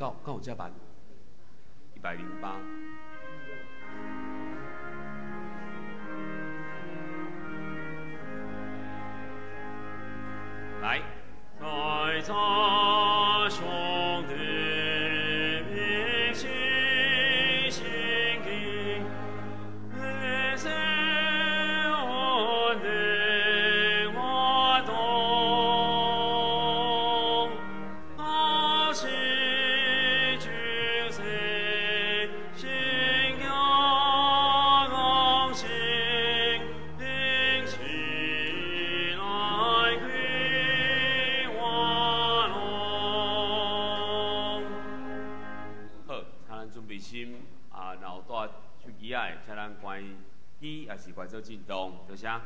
敢有遮慢？108。來。在這上帝面前獻祭，的聖恩的活動，阿是主聖信仰剛強，並起來歸我攏。好，請咱準備心啊，若有帶手機仔的，請咱關機，抑是關做震動，多謝。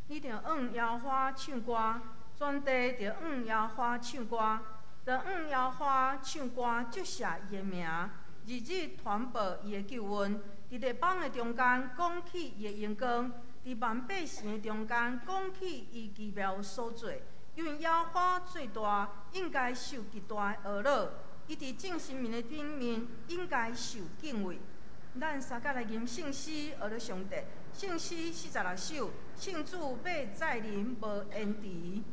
你著向耶和華唱歌，全地著向耶和華唱歌，著向耶和華唱歌，祝謝伊的名，日日傳報伊的救恩。佇列邦的中間講起伊的榮光，佇萬百姓的中間講起伊奇妙所做。因為耶和華最大，應該受極大的呵咾。伊佇眾神明的頂面，應該受敬畏。咱三甲來吟聖詩，呵咾上帝。聖詩46首，聖主欲再臨無延遲。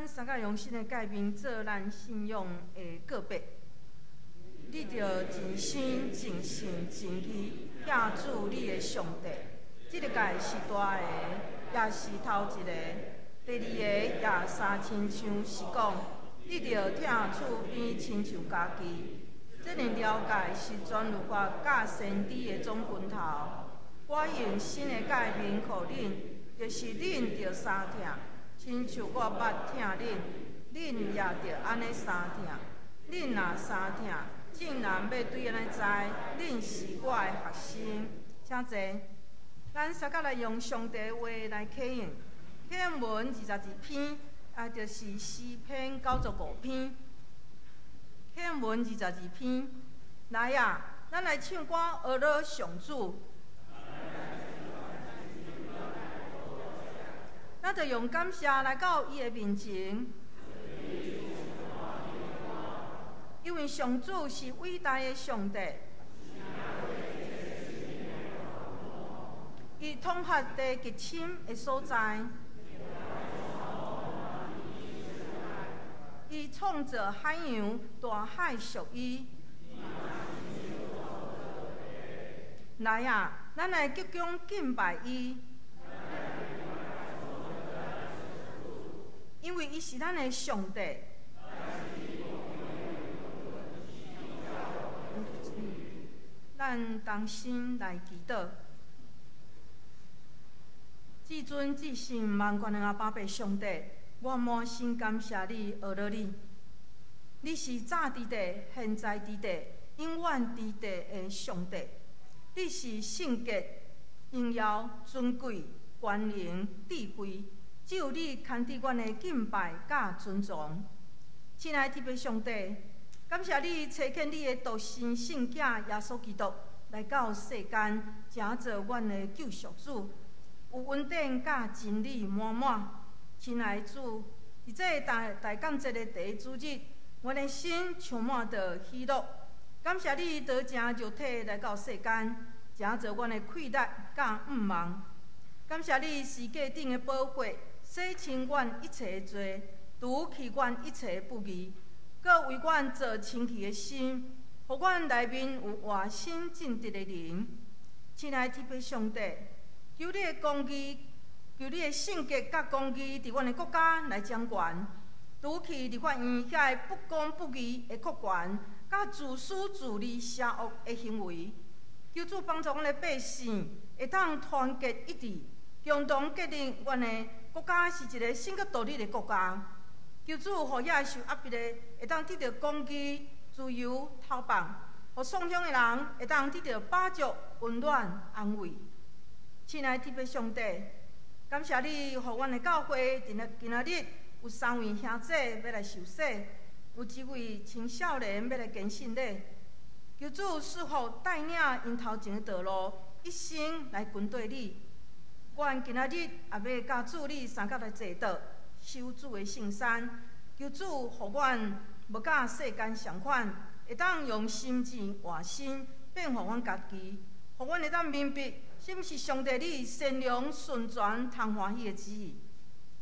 三个用新的诫命做咱信仰的告白。你著尽心、尽性、尽意疼主你的上帝。這个诫是大个，也是头一个。第二个也相親像是講，你著疼厝邊親像家己。這兩條誡是全律法佮先知的總根頭。我用新的誡命予恁，就是恁著相疼，親像我捌疼恁，恁也著按呢相疼。恁若相疼，眾人欲對按呢知，恁是我的學生。請坐。咱三個來用上帝話來啟應，啟應文22篇，啊，就是詩篇95篇。啟應文22篇，來啊，咱來唱歌，學樂上主。咱就用感謝來到伊的面前，因為上主是偉大的上帝。伊統合地極深的所在，伊創造海洋，大海屬伊。來啊，咱來鞠躬敬拜伊，因為伊是咱的上帝。咱同心來祈禱。至尊至聖萬權的阿爸父上帝，我滿心感謝你，阿樂你。你是早佇地、現在佇地、永遠佇地的上帝。你是聖潔、榮耀、尊貴、權能、智慧，只有你堪得阮的敬拜佮尊崇。親愛的天父上帝，感謝你差遣你的獨生聖子耶穌基督來到世間，成做阮的救贖主。有恩典佮真理滿滿，親愛的主，佇這大大感節的第一主日，阮的心充滿著喜樂。感謝你道成肉體來到世間，成做阮的氣力佮向望。感謝你十架頂的寶血，洗清阮一切的罪，除去阮一切的不義，閣為阮造清氣的心，予阮內面有活新正直的靈。親愛的天父上帝，求你的公義，求你的聖潔佮公義，佇阮的國家來掌權，除去立法院遐个不公不義的擴權，佮自私自利邪惡的行為。求主幫助阮的百姓，會當團結一致，共同建立阮的國家是一个聖潔獨立的國家。求主予遐受壓迫的會當得著公義、自由、投放，予創傷的人會當得著飽足、溫暖、安慰。親愛的天父上帝，感謝你，予阮的教會佇今仔日有三位兄姊欲來受洗，有一位青少年欲來堅信禮。求主賜福帶領𪜶頭前的道路，一生來跟綴你。阮今仔日也欲佮主你相佮來坐禱，守主的聖餐。求主予阮無佮世間相款，會當用心智換身，變化阮家己，予阮會當明白啥物是上帝你善良、純全、通歡喜的旨意。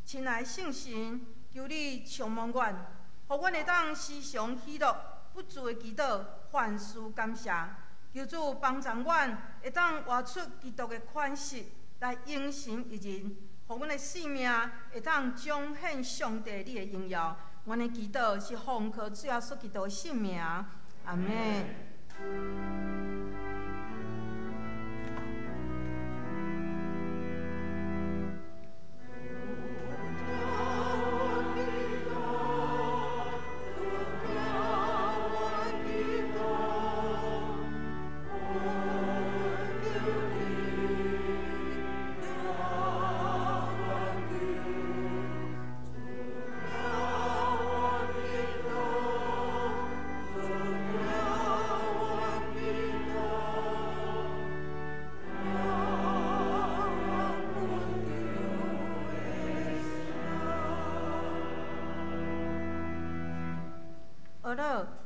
親愛的聖神，求你充滿阮，予阮會當時常喜樂，不住的祈禱，凡事感謝。求主幫助阮，會當活出基督的款式，來榮神益人，予阮的生命會當彰顯上帝你的榮耀。阮的祈禱是奉靠主耶穌基督的聖名，阿們。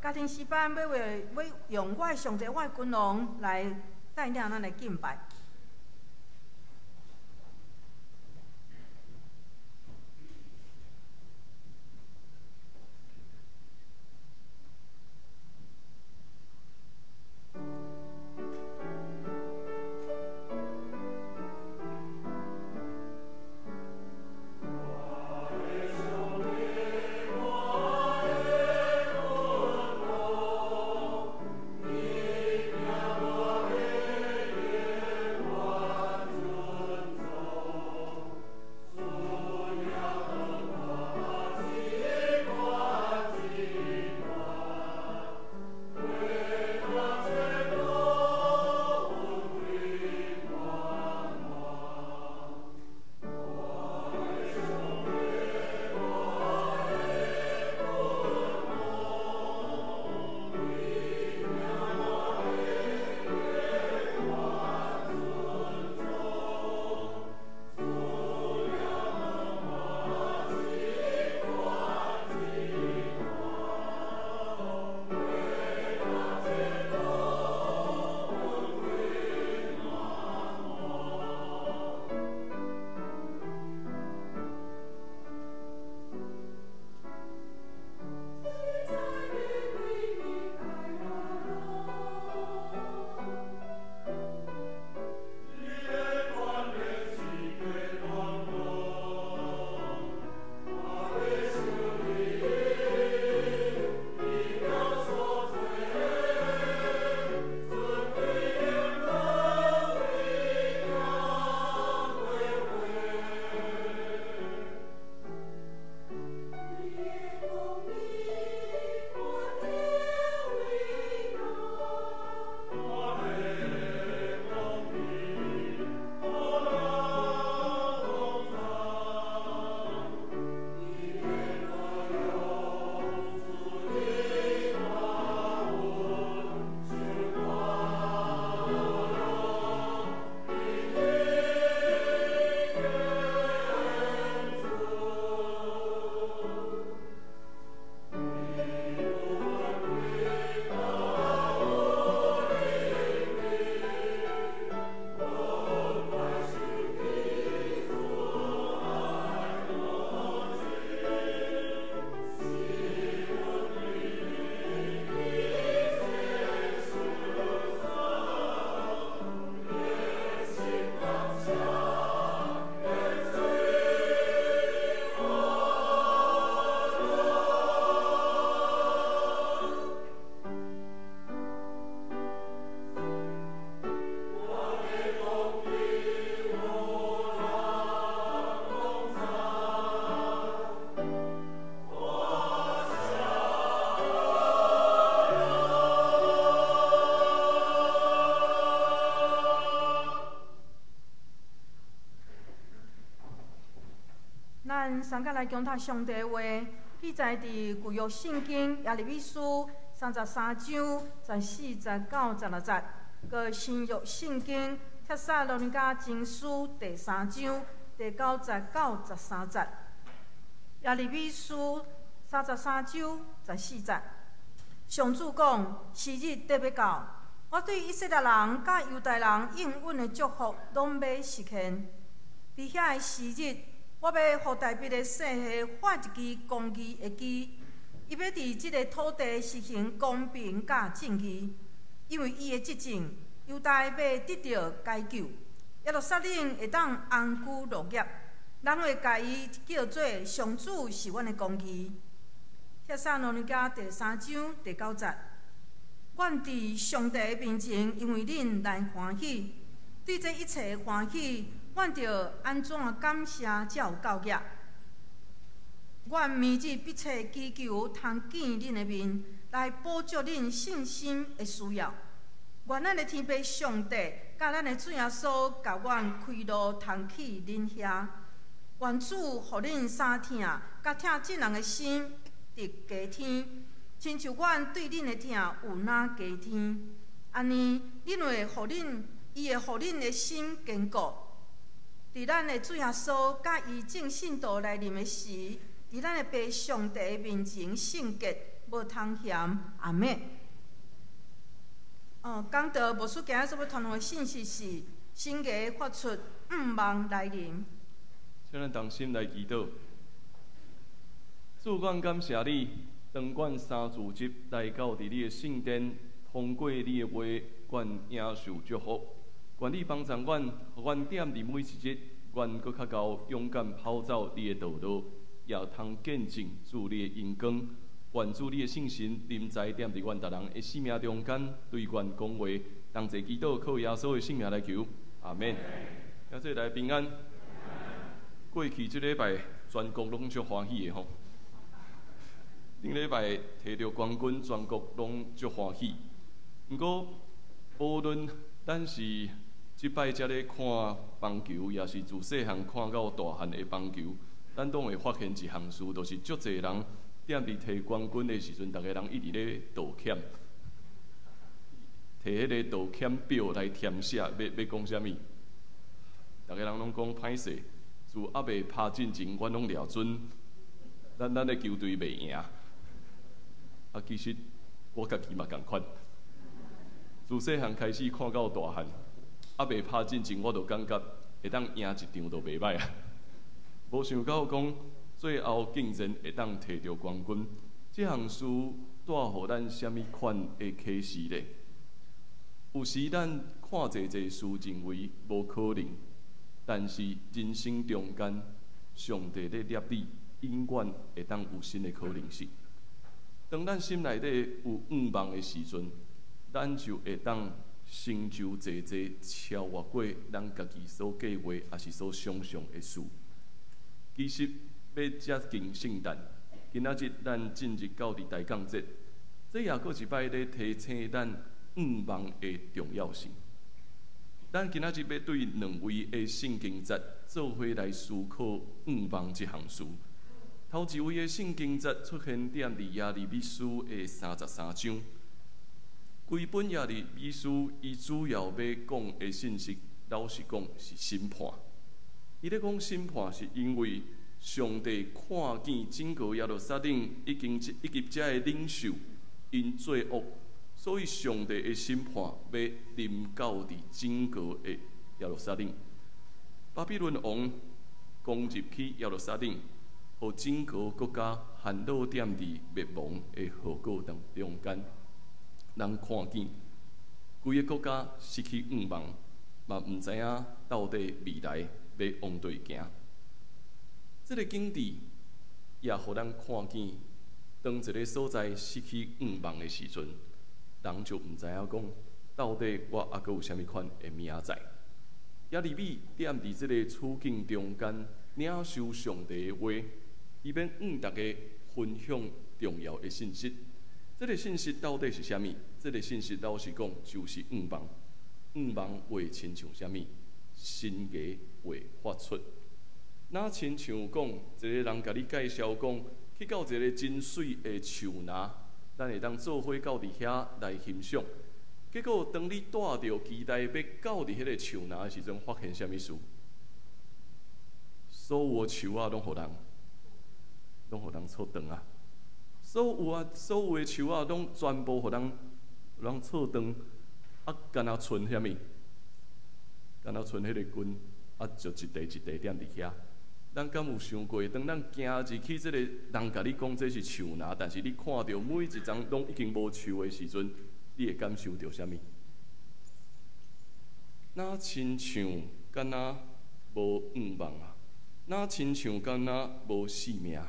家庭詩班欲為欲用我的上帝，我的君王來帶領咱來敬拜。三個來講讀上帝話，記載佇舊約聖經耶利米書33章14節到16節，閣新約聖經帖撒羅尼迦前書第三章第九節到十三節。耶利米書三十三章十四節，上主講：時日得欲到，我對以色列人佮猶大人應允的祝福攏欲實現。佇遐个時日，我欲予大衛的世系發一支公義的枝，伊欲佇這个土地實行公平佮正義，因為伊的執政，猶大欲得著解救，耶路撒冷會當安居樂業，人會共伊叫做上主是阮的公義。帖撒羅尼迦第三章第九節，阮佇上帝面前，因為恁來歡喜，對這一切歡喜，阮著按怎感謝才有夠額？阮暝日迫切祈求通見恁的面，來補足恁信心的需要。願咱的天父上帝佮咱的主耶穌，共阮開路通去恁遐。願主予恁三疼，佮疼眾人的心一直加添，親像阮對恁的疼有若加添。按呢，恁會予恁，伊會予恁的心堅固。佇咱的主耶穌佮伊眾聖徒來臨的時，佇咱的父上帝面前聖潔，無通嫌。阿們。哦，講到牧師今仔所欲傳予的信息是，申言發出，向望來臨。請咱同心來祈禱。主，阮感謝你，當阮三主日來到佇你的聖殿，通過你的話，阮領受祝福。願你幫助阮，予阮踮佇每一日，阮閣較𠢕勇敢跑走你的道路，也通見證主你的榮光。願主你的聖神臨在踮佇阮逐人的生命中間，對阮講話，同齊祈禱，靠耶穌的聖名來求，阿們。兄弟來平安。過去這禮拜，全國攏足歡喜的吼。頂禮拜摕著冠軍，全國攏足歡喜。毋過，無論咱是這擺才咧看棒球，抑是自細漢看到大漢的棒球，咱攏會發現一項事，就是足濟人踮佇摕冠軍的時陣，逐个人一直咧道歉，摕彼个道歉表來填寫，欲講啥物？逐个人攏講歹勢，自猶未拍進前，阮攏掠準，咱的球隊袂贏。啊，其實我家己嘛仝款，自細漢開始看到大漢，猶未拍進前，我就感覺會當贏一場就袂䆀啊。無想到講最後竟然會當摕著冠軍，這項事帶予咱啥物款的啟示咧？有時咱看濟濟事認為無可能，但是人生中間，上帝咧立你，永遠會當有新的可能性。當咱心內底有向望的時陣，咱就會當成就濟濟超越過咱家己所計劃，抑是所想像的事。其實欲接近聖誕，今仔日咱進入到佇大降節，這也閣一擺咧提醒咱向望的重要性。咱今仔日欲對兩位的聖經節做伙來思考向望這項事。頭一位的聖經節出現踮佇耶利米書的三十三章。規本耶利米書，伊主要欲講的信息，老實講是審判。伊咧講審判，是因為上帝看見整個耶路撒冷已經以及遮的領袖𪜶做惡，所以上帝的審判欲臨到佇整個的耶路撒冷。巴比倫王攻入去耶路撒冷，予整個國家陷落踮佇滅亡的後果當中間。人看見規个國家失去向望，嘛毋知影到底未來欲往佗行。這个景致也予咱看見，當一个所在失去向望的時陣，人就毋知影講到底我猶閣有啥物款的明仔載。耶利米踮佇這个處境中間，領受上帝的話，伊欲向逐家分享重要的信息。這个信息到底是啥物？這个信息老實講，就是向望。向望話親像啥物？申言話發出。若親像講，一個人共你介紹講，去到一个真媠的樹林，咱會當做伙到佇遐來欣賞。結果，當你帶著期待欲到佇彼个樹林的時陣，發現啥物事？所有的樹仔攏予人銼斷啊！所有的樹仔攏全部予人銼斷，啊，干焦賰啥物？干焦賰彼个根，啊，就一塊一塊踮佇遐。咱敢有想過，當咱行入去這个人共你講這是樹林，但是你看著每一叢攏已經無樹的時陣，你會感受著啥物？若親像敢若無向望啊？若親像敢若無生命？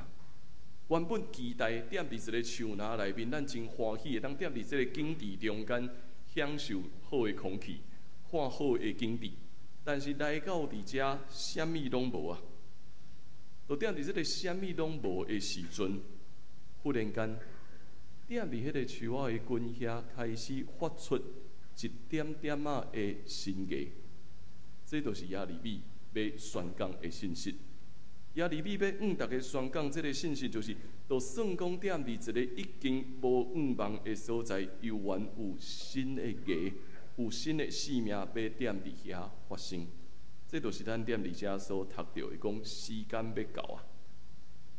原本期待踮佇一个樹林內面，咱真歡喜會當踮佇這个景致中間享受好的空氣，看好的景致。但是來到佇遮，啥物攏無啊！就踮佇這个啥物攏無的時陣，忽然間，踮佇彼个樹仔的根遐開始發出一點點仔的新芽。這就是耶利米欲宣講的信息。耶利米欲向大家宣講這个信息，就是就算講踮佇一個已經無向望的所在，猶原有新的芽，有新的生命欲踮佇遐發生。這就是咱踮佇遮所讀著的，講時間欲到啊！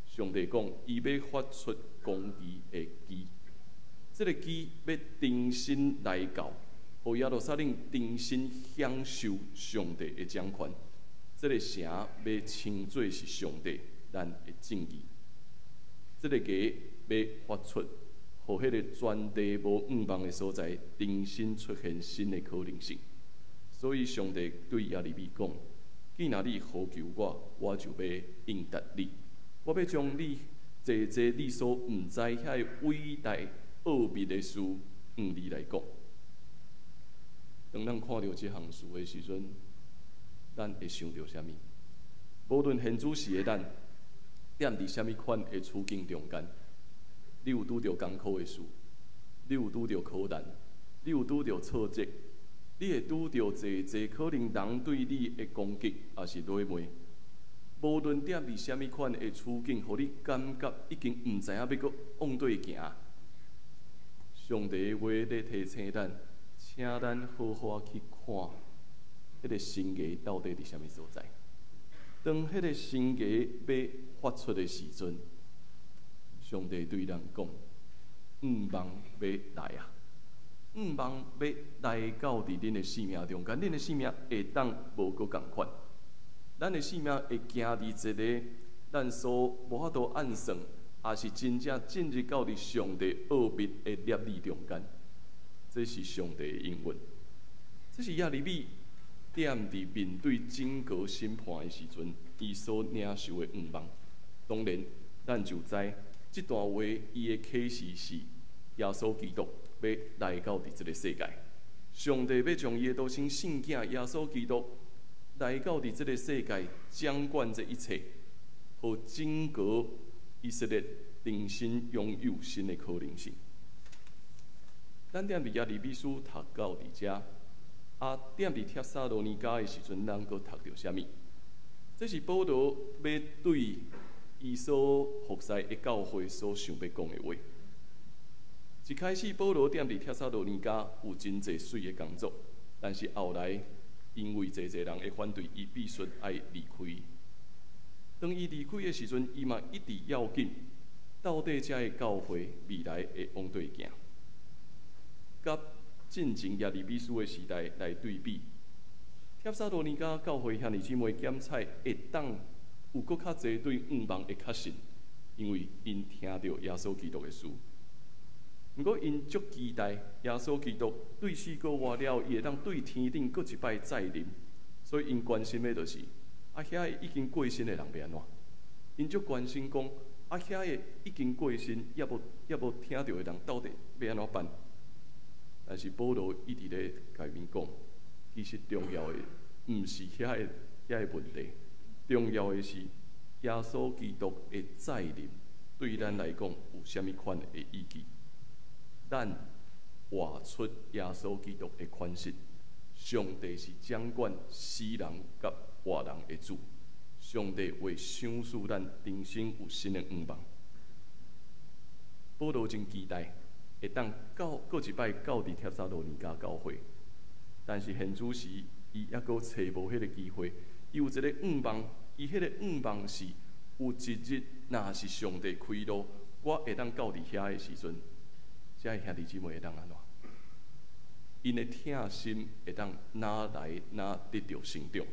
上帝講，伊欲發出公義的枝，這个枝欲重新來到，予耶路撒冷重新享受上帝的掌權。這个城欲稱做是上帝咱的正義。這个芽欲發出，予彼个全地無向望的所在，重新出現新的可能性。所以上帝對耶利米講：既若你呼求我，我就欲應答你。我欲將你濟濟你所毋知遐个偉大奧秘的事，向你來講。當咱看著這項事的時陣，咱會想著啥物？無論現主時的咱，踮佇啥物款的處境中間，你有拄著艱苦的事，你有拄著苦難，你有拄著挫折，你會拄著濟濟可能人對你的攻擊，抑是詈罵。無論踮佇啥物款的處境，予你感覺已經毋知影欲閣往佗行。上帝的話咧提醒咱，請咱好好去看，彼个新芽到底佇啥物所在。當彼个新芽欲發出的時陣，上帝對咱講：向望欲來啊！向望欲來到佇恁的生命中間，恁的生命會當無閣仝款。咱的生命會行佇一个咱所無法度按算，抑是真正進入到佇上帝奧秘的攝理中間。這是上帝的應允。這是耶利米踮佇面對整個審判的時陣，伊所領受的向望。當然，咱就知這段話伊的啟示是耶穌基督欲來到佇這个世界。上帝欲將伊的獨生聖子耶穌基督來到佇這个世界，掌管這一切，予整個以色列重新擁有新的可能性。咱踮佇耶利米書讀到佇遮，啊，踮佇帖撒羅尼迦的時陣，咱閣讀著啥物？這是保羅欲對伊所服侍的教會所想欲講的話。一開始，保羅踮佇帖撒羅尼迦有真濟媠的工作，但是後來因為濟濟人的反對，伊必須愛離開。當伊離開的時陣，伊嘛一直要緊，到底這个教會未來會往佗行？佮進前耶利米書的時代來對比，帖撒羅尼迦教會兄弟姊妹檢採會當有閣較濟對向望的確信，因為𪜶聽著耶穌基督的事。毋過𪜶足期待耶穌基督對死過活了，伊會當對天頂閣一擺再臨，所以𪜶關心的就是，啊遐个已經過身的人欲按怎？𪜶足關心講，啊遐个已經過身，猶無聽著的人到底欲按怎辦？但是保羅一直咧共𪜶講，其實重要的毋是遐個問題，重要的是耶穌基督的再臨對咱來講有啥物款的意義？咱活出耶穌基督的款式，上帝是掌管死人佮活人的主，上上帝會賞賜咱重新有新的向望。保羅真期待會當到閣一擺到佇帖撒羅尼迦教會，但是現此時伊猶閣揣無彼個機會。伊有一个向望，伊彼個向望是有一日，若是上帝開路，我會當到佇遐的時陣，遮的兄弟姊妹會當按怎？𪜶的疼心會當哪來哪得著成長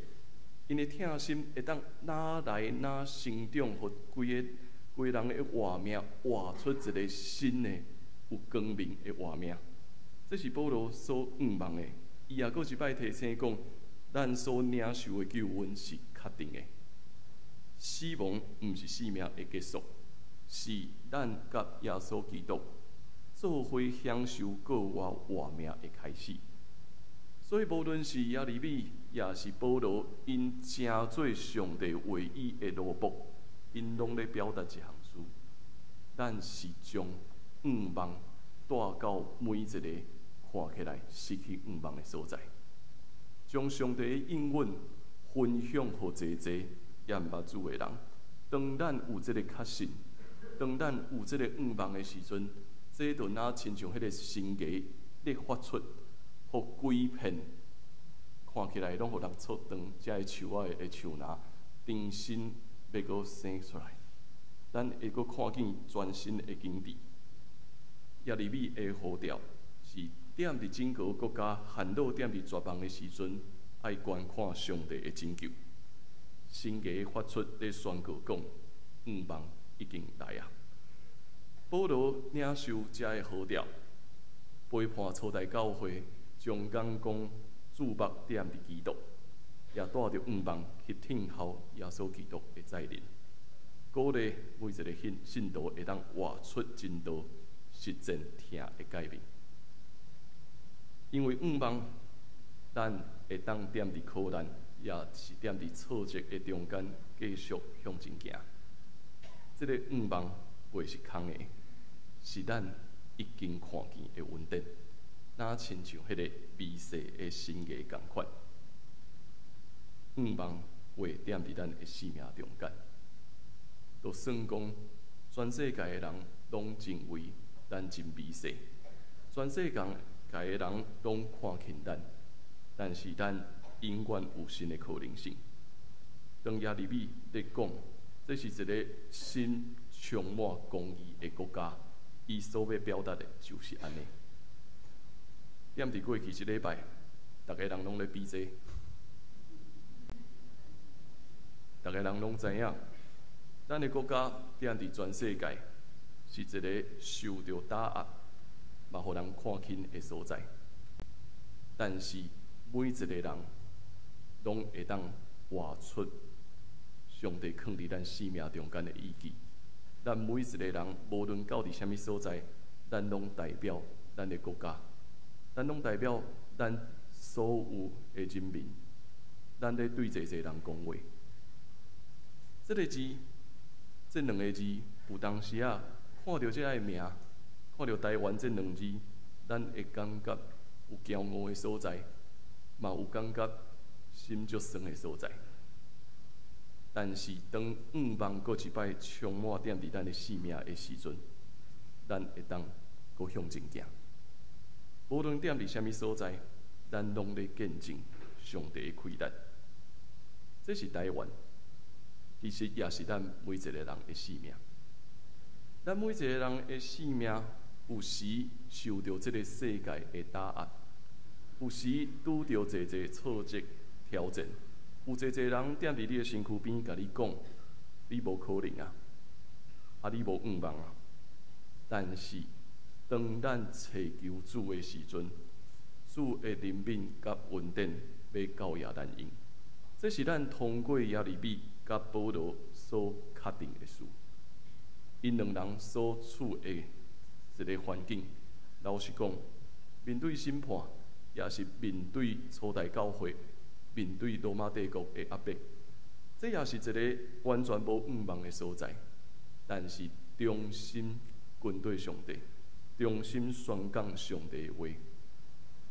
？𪜶的疼心會當哪來哪成長，予規個規人的活命活出一个新的有光明的活命。這是保羅所向望的。伊也閣一擺提醒講，咱所領受的救恩是確定的。死亡毋是生命的結束，是咱佮耶穌基督做伙享受閣活活命的開始。所以，無論是耶利米，抑是保羅，𪜶成做上帝話語的奴僕，𪜶攏咧表達一項事：咱是將向望帶到每一個看起來失去向望的所在，將上帝的應允分享予濟濟猶毋捌主的人。當咱有這個確信，當咱有這個向望的時陣，這就若親像彼个新芽咧發出，予規片看起來攏予人挫斷，這个樹仔的樹林重新欲閣生出來，咱會閣看見全新的景致。耶利米的呼召是踮佇整個國家陷落踮佇絕望的時陣，愛觀看上帝的拯救。新芽發出咧宣告講，向望已經來啊！保羅領受這个呼召，陪伴初代教會，將眼光注目踮佇基督，也帶著向望去聽候耶穌基督的再臨。鼓勵每一个信信徒會當活出真道，實踐疼的誡命。因為向望，咱會當踮佇苦難，也是踮佇挫折的中間，繼續向前行。這个向望袂是空的，是咱已經看見的恩典，若親像彼个微細的新芽仝款。向望會踮佇咱的生命中間，就算講全世界的人攏認為咱真微細，全世界的人攏看輕咱，但是咱永遠有新的可能性。當耶利米咧講，這是一个心充滿公義的國家，伊所欲表達的就是按呢。踮佇過去一禮拜，逐个人攏咧比這，逐个人攏知影，咱的國家踮佇全世界是一个受著打壓，嘛予人看輕的所在。但是每一個人攏會當活出上帝囥佇咱生命中間的意志。咱每一個人，無論到佇啥物所在，咱攏代表咱的國家，咱攏代表咱所有的人民，咱咧對濟濟人講話。這个字，這兩个字，有當時仔看著這个名，看著台灣這兩字，咱會感覺有驕傲的所在，嘛有感覺心足酸的所在。但是當向望閣一擺充滿踮佇咱的生命的時陣，咱會當閣向前行。無論踮佇啥物所在，咱攏咧見證上帝的氣力。這是台灣，其實也是咱每一個人的生命。咱每一個人的生命，有時受著這个世界的打壓，有時拄著濟濟挫折挑戰，有濟濟人踮佇你的身軀邊，共你講，你無可能啊，啊你無向望啊。但是當咱尋求主的時陣，主的憐憫佮恩典欲夠予咱用。這是咱通過耶利米佮保羅所確定的事。𪜶兩人所處的一个環境，老實講，面對審判，也是面對初代教會，面對羅馬帝國的壓迫，這也是一个完全無向望的所在。但是忠心跟隨上帝，忠心宣講上帝的話，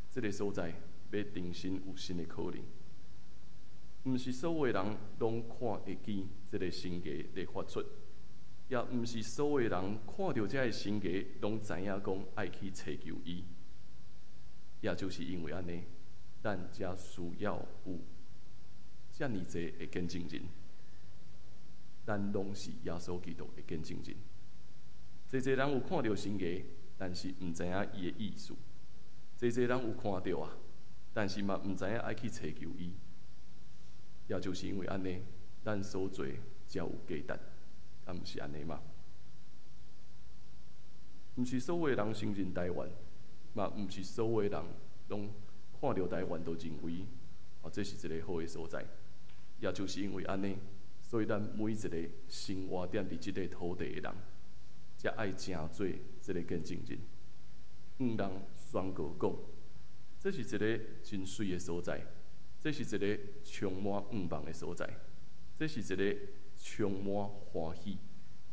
這个所在欲重新有新的可能。毋是所有人攏看會見這个神蹟咧發出，也毋是所有人看著這个神蹟攏知影講愛去揣求伊。也就是因為按呢，咱才需要有遮爾濟的見證人。咱攏是耶穌基督的見證人。濟濟人有看著神蹟，但是毋知影伊的意思。濟濟人有看著啊，但是嘛毋知影愛去揣求伊。也就是因為按呢，咱所做才有價值，敢毋是按呢嗎？毋是所有人承認台灣，嘛毋是所有人攏看著台灣就認為，哦，這是一個好的所在。也就是因為按呢，所以咱每一個生活踮佇這個土地的人，才愛成做這个見證人。向人宣告講，這是一个真媠的所在，這是一个充滿向望的所在，這是一个充滿歡喜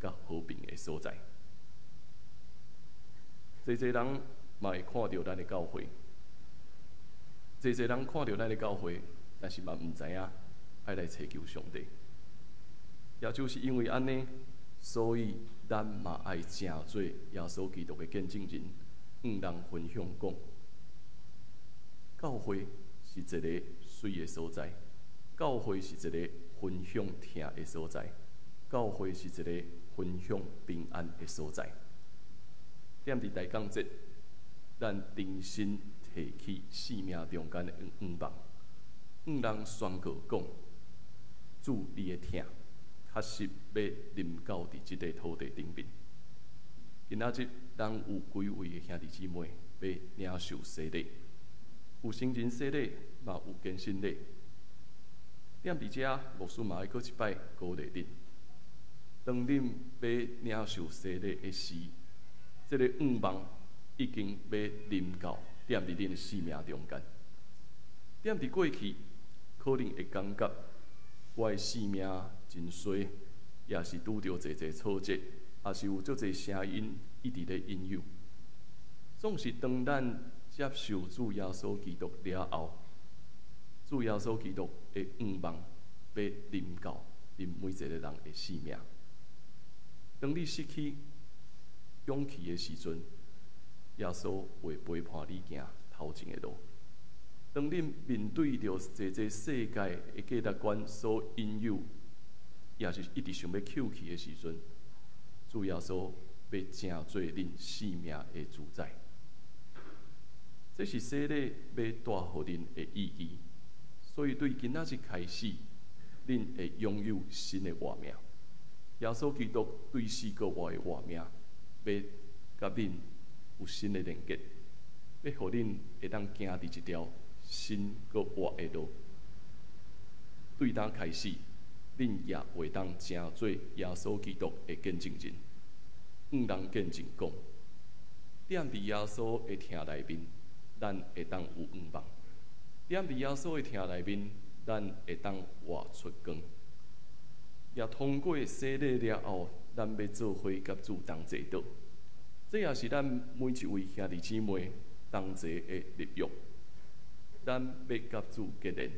佮和平的所在。濟濟人嘛會看著咱的教會，濟濟人看著咱的教會，但是嘛毋知影愛來揣求上帝。也就是因為按呢，所以咱嘛愛成做耶穌基督的見證人，向人分享講，教會是一个媠的所在，教會是一个分享疼的所在，教會是一个分享平安的所在。踮佇大江節，咱重新提起生命中間的向望，向人宣告講，主你的疼確實欲臨到佇這个土地頂面。今仔日，咱有幾位的兄弟姊妹欲領受洗禮，有成人洗禮，嘛有堅振禮。踮佇遮，牧師嘛愛閣一擺鼓勵恁。當恁欲領受洗禮的時，這个向望已經欲臨到踮佇恁的生命中間。踮佇過去，可能會感覺我的生命真衰，也是拄著濟濟挫折，也是有足濟聲音一直咧引誘。總是當咱接受主耶穌基督了後，主耶穌基督的向望欲臨到恁每一个人的生命。當你失去勇氣的時陣，耶穌會陪伴你行頭前的路。當恁面對著濟濟世界的價值觀所引誘，也是一直想欲劾去的時陣，主耶穌欲成做恁生命的主宰。這是洗禮欲帶予恁的意義。所以對今仔日開始，恁會擁有新的活命。耶穌基督對死閣活的活命，欲佮恁有新的連結，欲予恁會當行佇一條新閣活的路。對今開始，恁也會當成做耶穌基督的見證人，向人見證講，踮佇耶穌的疼內面，咱會當有向望；踮佇耶穌的疼內面，咱會當活出光。也通過洗禮了後，咱欲做伙佮主同齊倒。這也是咱每一位兄弟姊妹同齊的立約。咱欲佮主結連，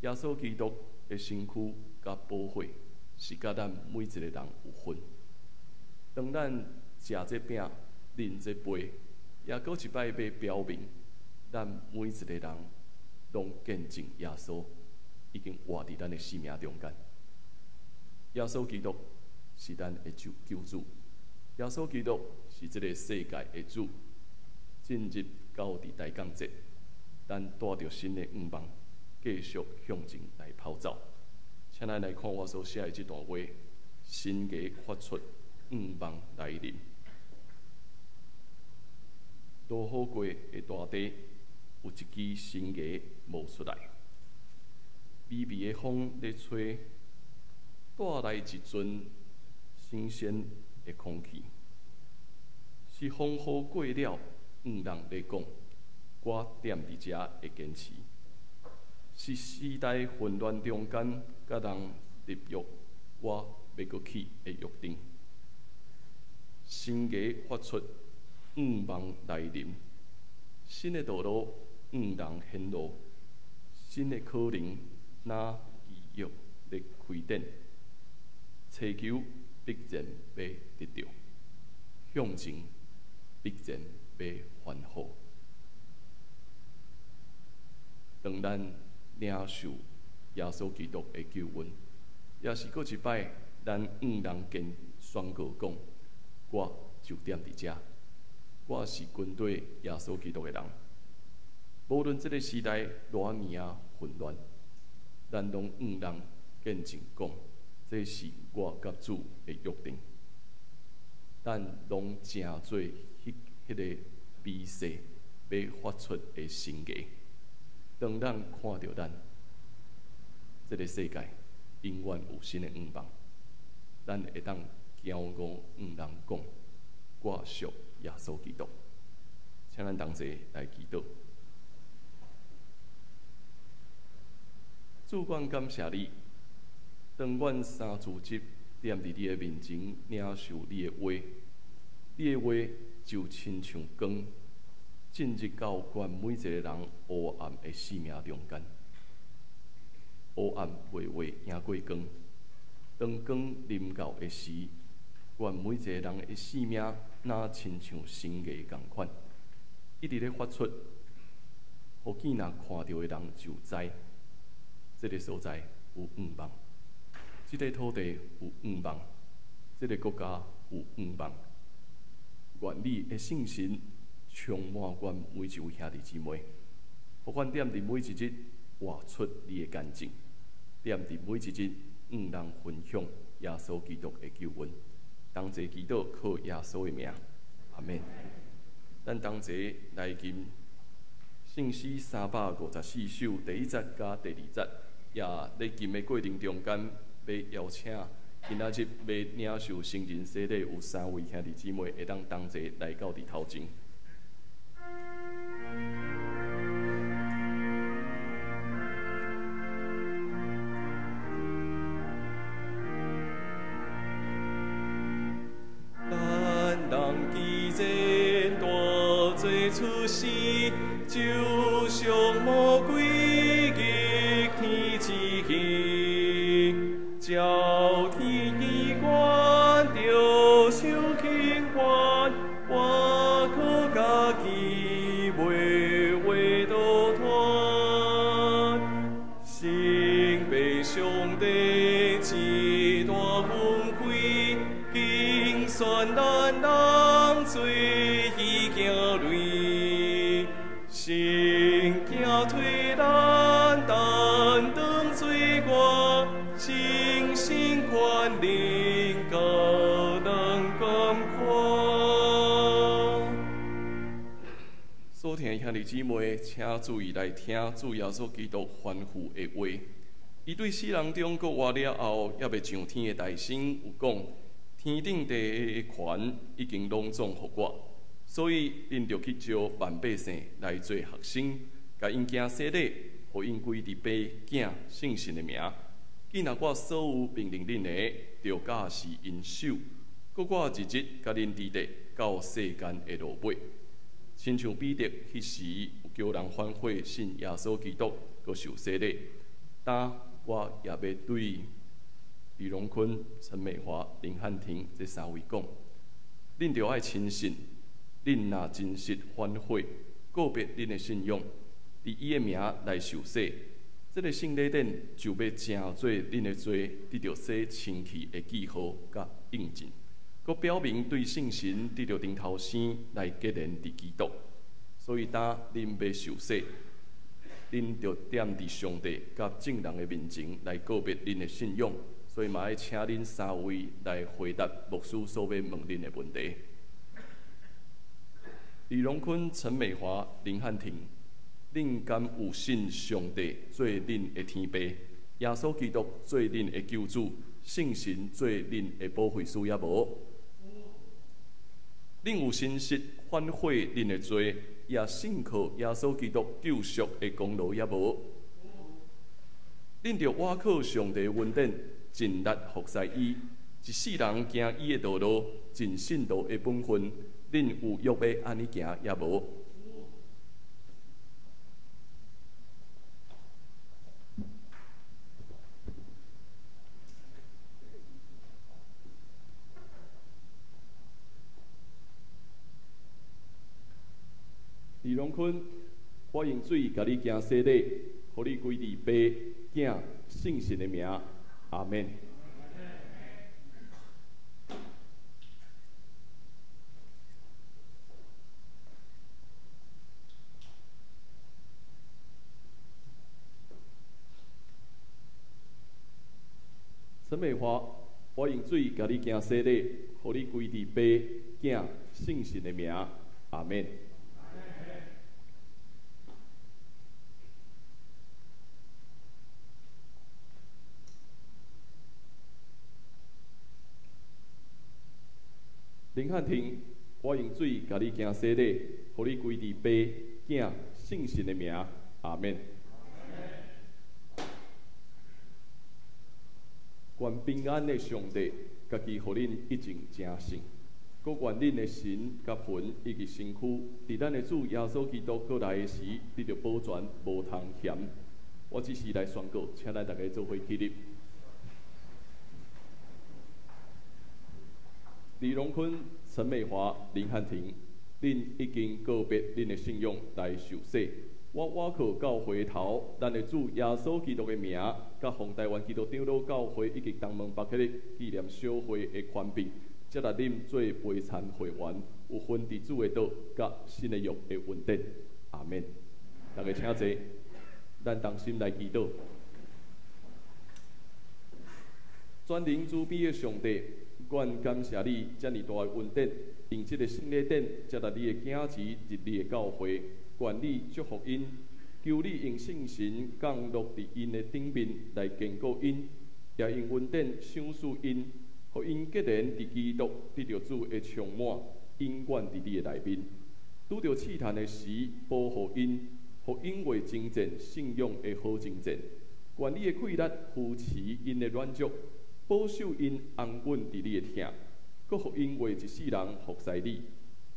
耶穌基督的身軀佮寶血是佮咱每一個人有份。當咱食這餅、啉這杯，也閣一擺欲表明，咱每一個人攏見證耶穌已經活佇咱的生命中間。耶穌基督是咱的救救主，耶穌基督是這个世界的主。進入到佇大江節，咱帶著新的向望，繼續向前來跑走。請咱來看我所寫的這段話：神蹟發出，向望來臨。落雨過的大地，有一支新芽冒出來，微微的風咧吹，帶來一陣新鮮的空氣。是風雨過了，向人咧講，我踮佇遮會堅持。是時代混亂中間，佮人立約，我欲閣起的約定。新芽發出，向望來臨，新的道路向人顯露，新的可能若基約咧開展，祈求必然欲得著，向前必然欲歡呼。當咱領受耶穌基督的救恩，也是閣一擺，咱向人間宣告講：我就踮佇遮，我是跟綴耶穌基督的人。無論這个時代偌爾仔混亂，咱攏向人見證講，這是我佮主的約定。咱攏成做彼个美勢欲發出的生芽。當咱看著咱這个世界永遠有新的向望，咱會當驕傲向人講：我屬耶穌基督。請咱同齊來祈禱。主，阮感謝你，當阮三主日踮佇你的面前領受你的話，你的話就親像光，進入到阮每一個人黑暗的生命中間。黑暗袂會贏過光，當光臨到的時，阮每一個人的生命若親像生芽仝款，一直咧發出，予見若看著的人就知，這个所在有向望，這个土地有向望，這个國家有向望。願你的聖神充滿阮每一位兄弟姊妹，予阮踮佇每一日活出你的見證，踮佇每一日向人分享耶穌基督的救恩。同齊祈禱，靠耶穌的名，阿們。咱同齊來吟聖詩354首第一節佮第二節，也咧吟的過程中間，欲邀請今仔日欲領受成人洗禮有三位兄弟姊妹，會當同齊來到佇頭前。咱人既然大罪出世，就像魔鬼逆天之行，照天機關著受輕煩，我靠家己袂話倒脫。神父上帝至大恩惠，敬选咱人做伊囝儿，神行替咱担当罪过，亲身权能教人甘苦。所听的兄弟姊妹，請注意來聽主耶穌基督吩咐的話。伊對死人中閣活了後，猶未上天的大聲有講：天頂地的權已經攏總予我，所以恁著去招萬百姓來做學生，共𪜶行洗禮，予𪜶歸佇父、囝、聖神的名。既若我所有命令恁的，著教示𪜶守。閣我日日佮恁佇咧到世間的落尾。親像彼得彼時有叫人反悔信耶穌基督，閣受洗禮。今我也欲對李榮坤、陳美華、林漢廷這三位講，恁著愛深信，恁若真實反悔，告別恁的信仰，佇伊的名來受洗，這个聖禮典就欲成做恁的罪得著洗清氣的記號佮印證，閣表明對聖神得著重頭生來結連佇基督。所以，當恁欲受洗，恁著踮佇上帝佮眾人的面前來告別恁的信仰。所以嘛愛請恁三位來回答牧師所欲問恁的問題。李榮坤、陳美華、林漢廷，恁敢有信上帝做恁的天父，耶穌基督做恁的救主，聖神做恁的保惠師，抑無？恁有真實反悔恁的罪，也信靠耶穌基督救贖的功勞，抑無？恁著倚靠上帝恩典，盡力服侍伊，一世人行伊的道路，盡信徒的本分。恁有約欲按呢行，抑無？荣坤，我用水共你行洗礼，予你归伫爸、囝、圣神的名，阿免。陈美华，我用水共你行洗礼，予你归伫爸、囝、圣神的名，阿免。林汉廷，我用水共你行洗礼，予你归伫爸、囝、圣神的名，阿免。愿平安的上帝，家己予恁一定成圣，阁愿恁的神佮魂以及身躯，伫咱的主耶稣基督阁来的时，得著保全，无通嫌。我只是来宣告，请咱大家做伙起立。李荣坤、陈美华、林汉廷，恁已经告别恁的信仰来受洗。我倚靠到回头，咱的主耶稣基督的名，佮奉台湾基督长老教会以及东门北克的纪念小会的权柄，接纳恁做陪餐会员，有份伫主的道佮新的约的恩典。阿免。大家请坐，咱同心来祈祷。全能慈悲的上帝，阮感谢你遮尔大的恩典，用这个圣礼典接纳你的囝儿入你的教会。愿你祝福𪜶，求你用圣神降落伫𪜶的顶面来坚固𪜶，也用恩典赏赐𪜶，予𪜶结连伫基督得著主的充满，永远伫你的内面。拄著试探的时，保护𪜶，予𪜶为征战信仰的好征战。愿你的气力扶持𪜶的软弱，保守𪜶安稳伫你的疼，阁予𪜶为一世人服侍你。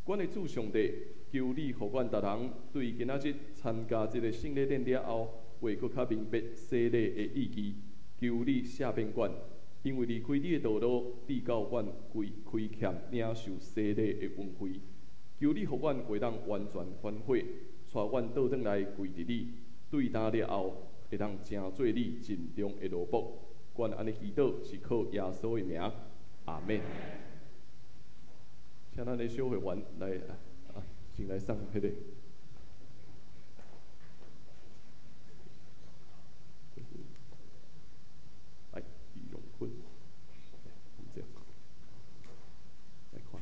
阮的主上帝，求你予阮逐人对今仔日参加这个圣礼典了后，会阁较明白洗礼的意义。求你赦免阮，因为离开你的道路，至到阮规亏欠领受洗礼的恩惠。求你予阮会当完全反悔，带阮倒转来归伫你。对今了后，会当成做你尽忠的奴仆。阮按呢祈祷，是靠耶稣的名，阿免。请咱的小会员来啊，先来送彼个。来，李荣坤，这样，来看。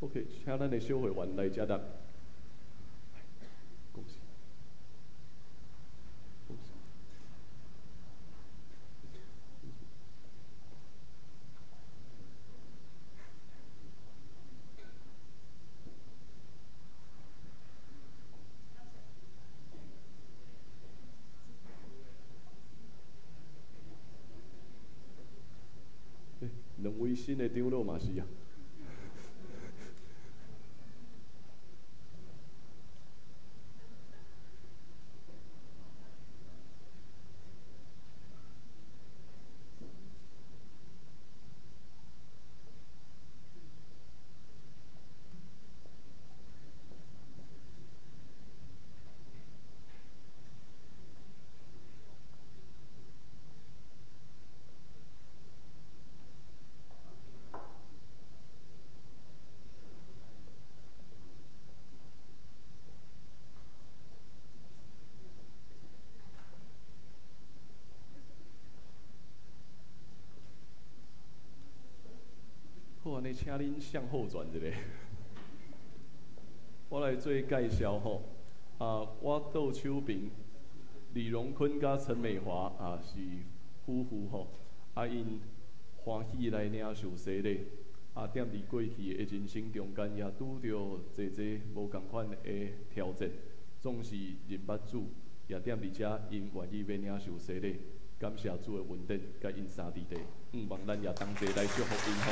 OK，请咱的小会员来遮搭。恭喜，恭喜。欸，两位新的长老嘛是啊。好，按呢，请恁向后转一下。我来做介绍吼。啊，我倒手边李荣坤佮陈美华啊是夫妇吼。啊，𪜶欢喜来领受洗礼。啊，踮伫过去的人生中间，也拄著济济无仝款的挑战，总是认捌主，也踮佇遮，𪜶願意欲領受洗禮，感謝主的恩典，佮𪜶三弟弟，向望咱也同齊來祝福𪜶吼。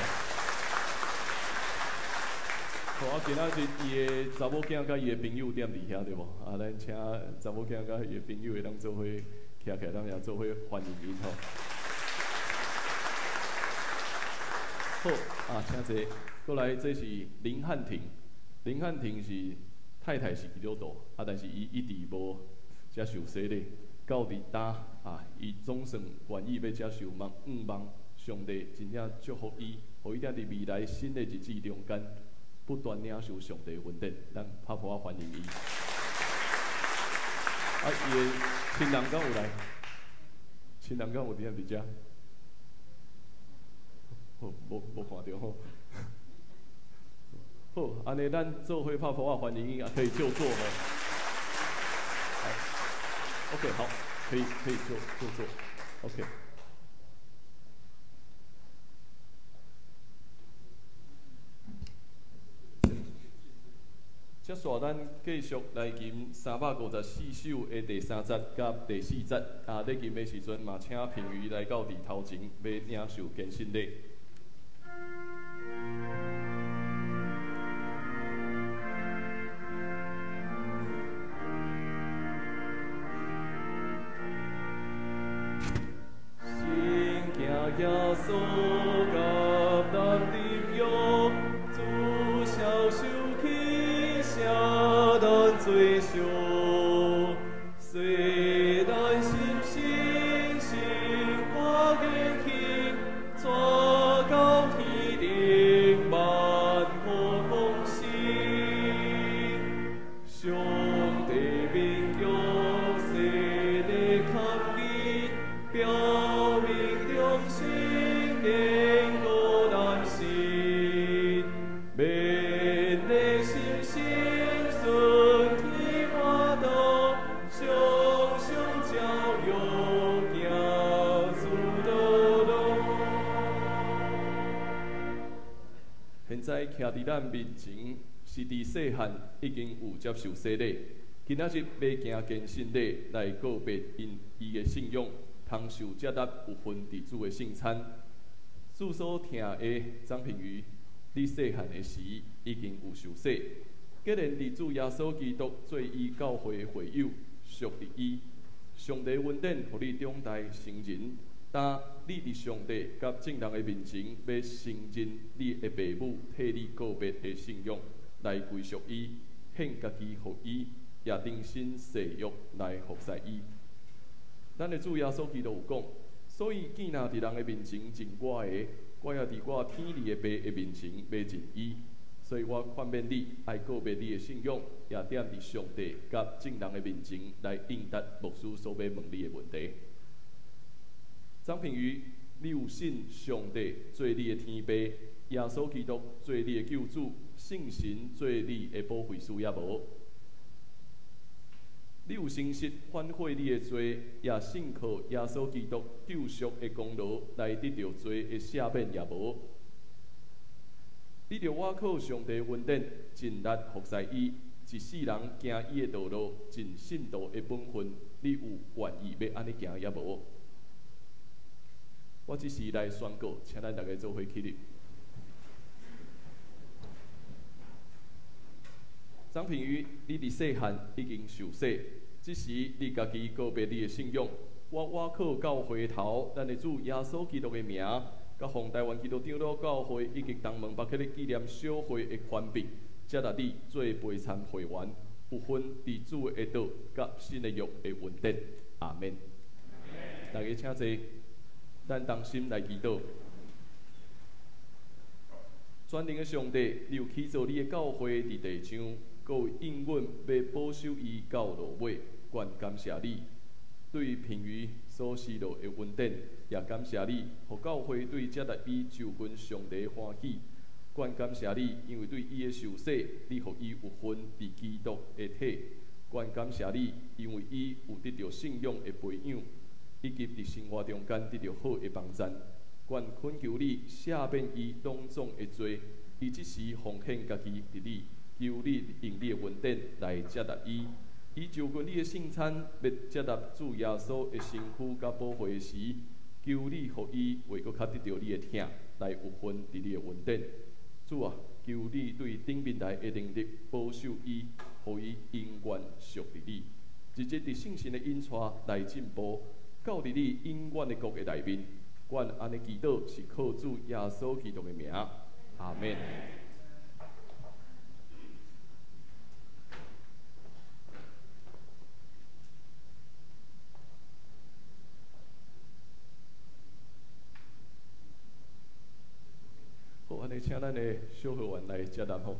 好，啊，今仔日伊的查某囝佮伊的朋友踮佇遐對無？啊，咱請查某囝佮伊的朋友會當做伙徛起來，咱也做伙歡迎𪜶吼。好，啊，請坐。過來，這是林漢廷，林漢廷是太太是基督徒，啊，但是伊一直無接受洗禮，到佇今啊，伊總算願意欲接受，嘛向望上帝真正祝福伊，予伊踮佇未來新的日子中間不斷領受上帝恩典，咱拍噗仔歡迎伊。啊，伊的親人敢有來？親人敢有佇佇遮？好，無看著吼。好，按呢咱做伙拍噗仔歡迎伊，啊，可以就坐吼。好，OK，好，可以就坐，OK。接续咱繼續來吟354首的第三節佮第四節。啊，咧吟的時陣嘛，請品瑜來到佇頭前，欲領受堅信禮。信行耶穌佮咱立約，主消受氣，赦咱罪過。雖咱心心心肝堅強，帶到天頂萬苦空心。上帝盟約洗禮堪義，表明忠心堅固咱心，勉勵心心順天法道，常常照耀行主道路。現在徛佇咱面前，是佇細漢已經有接受洗禮，今仔日欲行堅信禮來告別𪜶伊的信仰，通受接納有份佇主的聖餐。主所疼的張品瑜，你細漢的時已經有受洗，既然佇主耶穌基督做伊教會的會友，屬佇伊，上帝恩典予你長大成人。當你佇上帝佮眾人的面前，欲承認你的爸母替你告別的信仰，來歸屬伊，獻家己予伊，也重新誓約來服侍伊。咱的主耶穌基督有講，所以見若佇人的面前認我的，我也佇我天裡的爸的面前欲認伊。所以我勸勉你，愛告別你的信仰，也踮佇上帝佮眾人的面前來應答牧師所欲問你的問題。張品瑜，你有信上帝做你的天父，耶穌基督做你的救主，聖神做你的保惠師，也無？你有誠實反悔你的罪，也信靠耶穌基督救贖的功勞來得著罪的赦免，也無？你著倚靠上帝恩典，盡力服侍伊，一世人行伊的道路，盡信徒的本分，你有願意欲按呢行，也無？我這時來宣告，請咱逐家做伙起立。張品瑜，你佇細漢已經受洗，這時你家己告別你的信仰，我倚靠教會頭，咱的主耶穌基督的名，佮奉台灣基督長老教會以及東門北克的紀念小會的權柄，接納你做陪參會員，有份佇主的道佮新的約的恩典。阿們。大家請坐。咱同心來祈禱。全能的上帝，你有起造你的教會佇地上，閣有應允欲保守伊到落尾，願感謝你對品瑜所施落的恩典，也感謝你，予教會對接納伊就近上帝歡喜。願感謝你，因為對伊的受洗，你予伊有份佇基督的體。願感謝你，因為伊有得著信仰的培養，以及佇生活中間得著好的幫贊。願懇求你赦免伊攏總的罪，伊這時奉獻家己佇你，求你用你的恩典來接納伊，伊就近你的圣餐，欲接纳主耶稣的身躯佮宝血时，求你予伊会阁较得著你的疼，来有份伫你的恩典。主啊，求你对顶面来的能力保守伊，予伊永远属伫你，日日伫圣神的引带来进步，到伫你永远的国的内面。阮按呢祈祷是靠主耶稣基督的名，阿们。好，按呢请咱的小学员来接纳吼。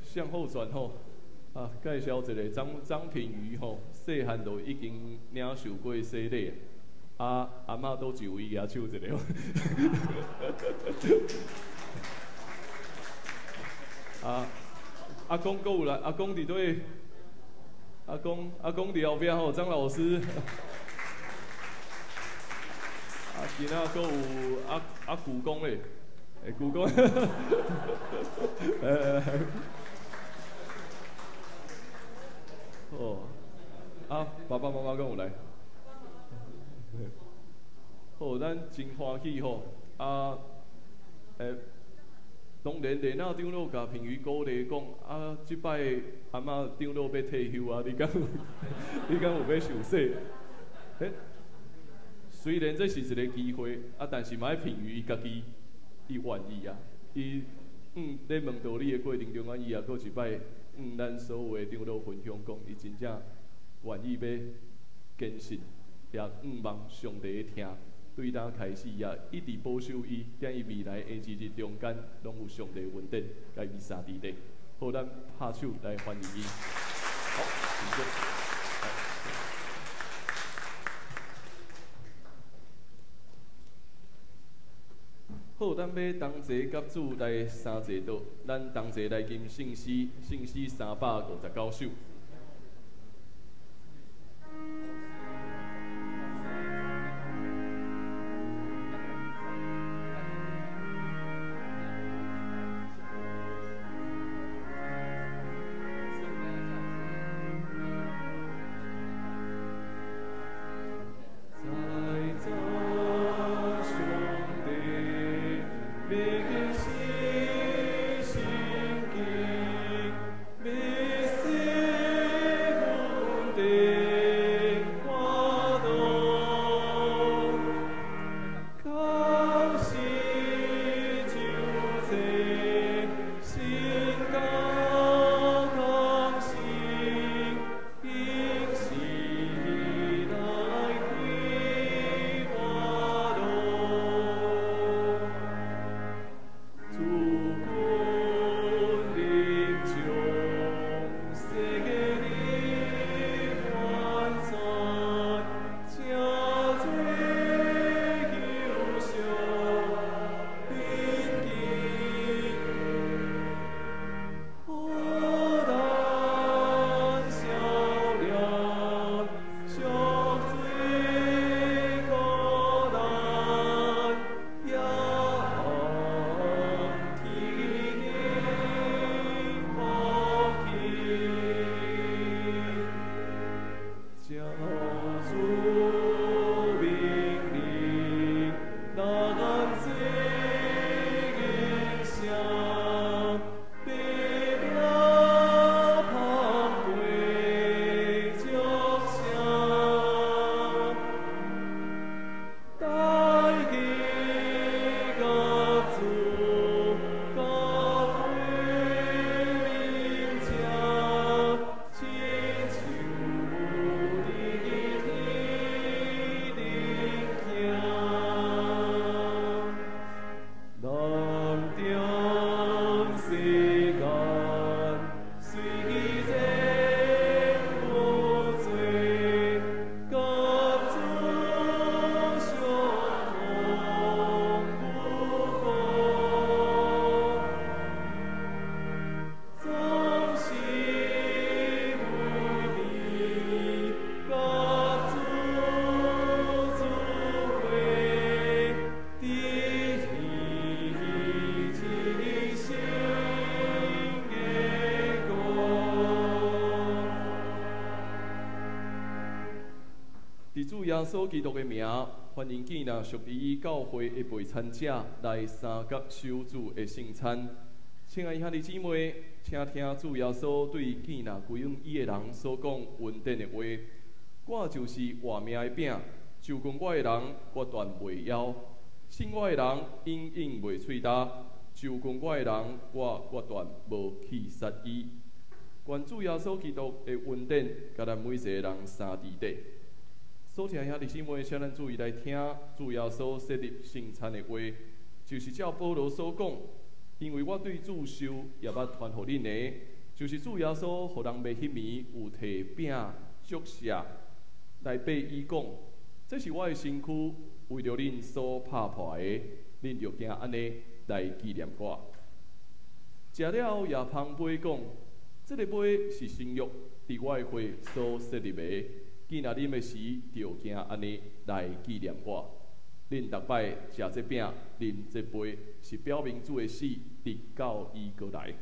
向后转吼，啊，介绍一个张张品瑜吼，细汉就已经领受过洗礼，啊，阿嬷倒一位举手一下。啊，阿公阁有来，阿公伫佗？阿公，阿公伫后壁吼，张老师。啊，今仔阁有阿阿舅公咧，欸，舅公。哦，啊，爸爸妈妈敢有来？好，咱真欢喜吼！啊，欸，当然，连那长老共品瑜鼓励讲，啊，这摆阿嬷长老欲退休啊，你敢有欲受洗？欸，虽然这是一个机会，啊，但是嘛爱品瑜伊家己，伊愿意啊，伊咧问道理的过程中间，伊也阁一摆。咱所有的长老分享讲，伊真正愿意欲坚信，也向望上帝的疼，对当开始也一直保守伊，踮伊未来的日日中间，拢有上帝恩典，共伊相伫咧。好，咱拍手来欢迎伊。好，请坐。好，咱欲同齐佮主来三齐祷，咱同齐来吟圣诗，圣诗359首。主耶穌基督的名，歡迎建立屬於教會的陪餐者來三甲守主的聖餐。親愛兄弟姊妹，請聽主耶穌對建立歸向伊的人所講恩典的話：我就是活命的餅，就近我的人，決斷袂枵；信我的人，永遠袂喙焦。就近我的人，我決斷無棄殺伊。願主耶穌基督的恩典，佮咱每一個人相佇底。所聽兄弟姊妹，請咱注意來聽主耶穌設立聖餐的話，就是照保羅所講，因為我對主受，也捌傳予恁的，就是主耶穌予人賣彼暝有提餅祝謝來擘伊講，這是我的身軀，為著恁所拍破的，恁著行按呢來紀念我。食了也捧杯講，這个杯是新約，佇我的血所設立的。既若啉的時，就行按呢來紀念我。恁逐擺食這餅、啉這杯，是表明主的死，直到伊閣來。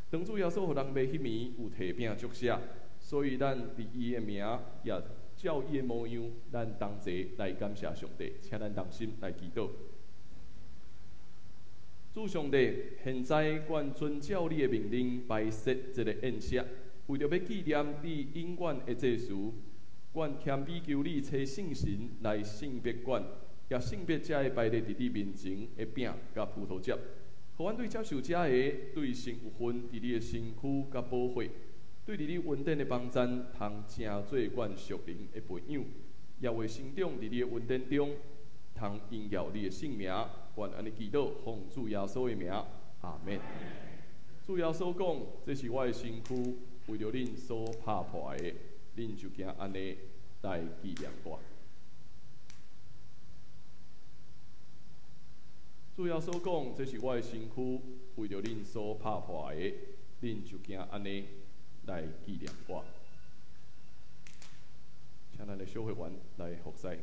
當主耶穌予人賣彼暝有提餅祝謝，所以咱佇伊的名，也照伊的模樣，咱同齊來感謝上帝，請咱同心來祈禱。主上帝，現在阮遵照你的命令擺設這个宴席，為著欲紀念你永遠的祭司，阮謙卑求你差聖神來聖別阮，也聖別這个擺列佇你面前的餅佮葡萄汁，予阮對接受這个對神有份佇你的身軀佮寶血，對佇你恩典的幫贊，通成做阮屬靈的培養，也會成長佇你的恩典中，通榮耀你的聖名。願按呢祈禱，奉主耶穌的名，阿們。主耶穌講：這是我的身軀，為著恁所拍破的，恁就行按呢來紀念我。主耶穌講：這是我的身軀，為著恁所拍破的，恁就行按呢來紀念我。請咱的小會員來服侍。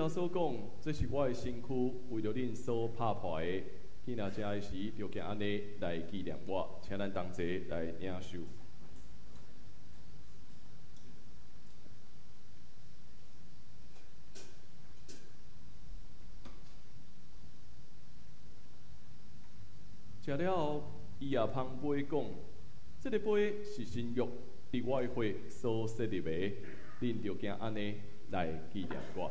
穌講：這是我的身軀，為著恁所拍破的。囝若食的時，著行按呢來紀念我。請咱同齊來領受。食了後，伊也捧杯講：這个杯是新約，佇我的血所設立的，恁著行按呢來紀念我。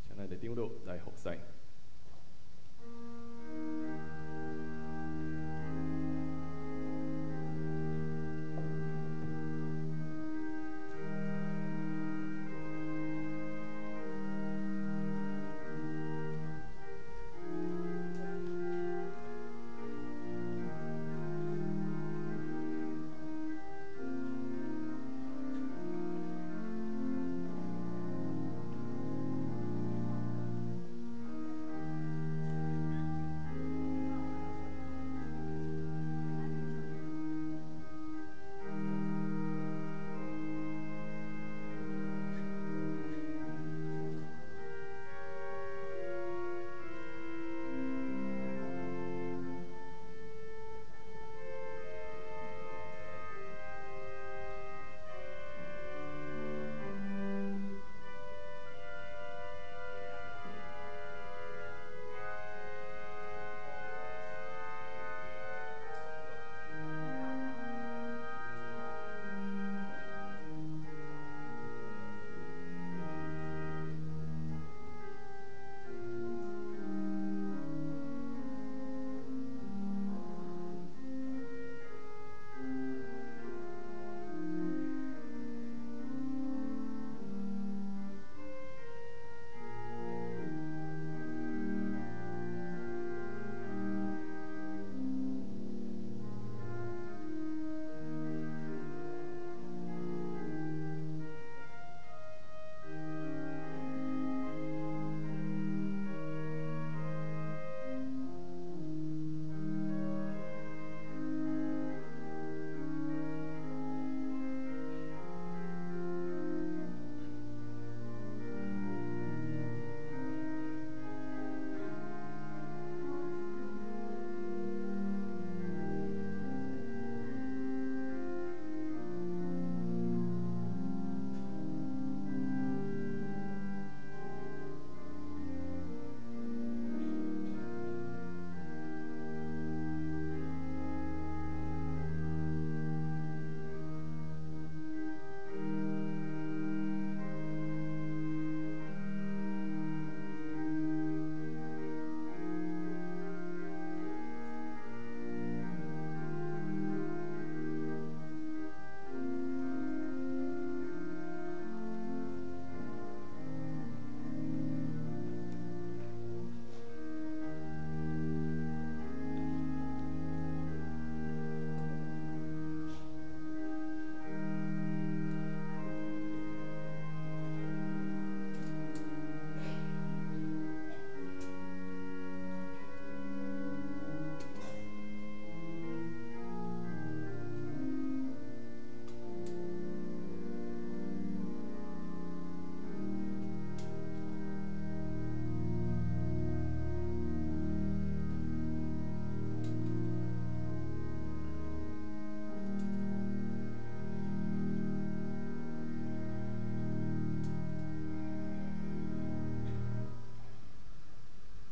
請咱的長老來服侍。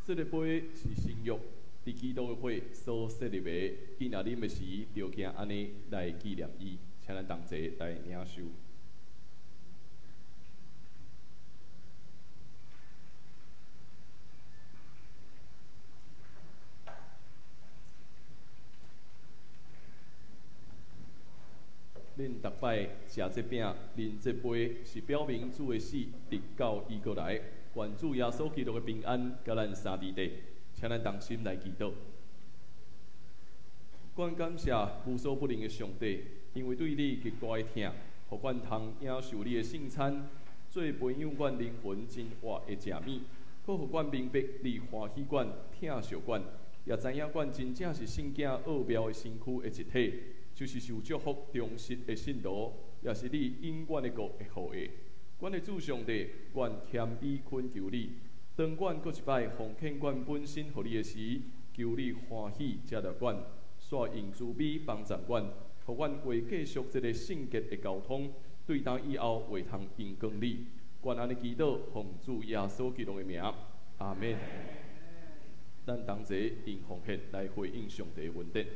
這个杯是新約，佇基督的血所設立的。囝若啉的時，著行按呢來紀念伊。請咱同齊來領受。恁逐擺食這餅、啉這杯，是表明主的死，直到伊閣來。願主耶穌基督的平安，佮咱三弟弟，請咱同心來祈禱。阮感謝無所不能的上帝，因為對你極大的疼，予阮通領受你的聖餐，做培養阮靈魂真活的食物，閣予阮明白你歡喜阮、疼惜阮，也知影阮真正是聖囝奧妙的身軀的一體，就是受祝福忠實的信徒，也是你永遠的國的後裔。阮的主上帝，阮謙卑懇求你，當阮閣一擺奉獻阮本身予你的時，求你歡喜接納阮，煞用慈悲幫助阮，予阮會繼續這个聖潔的交通，對今以後會通榮光你。阮按呢祈禱，奉主耶穌基督的名，阿們。咱同齊用奉獻來回應上帝的恩典。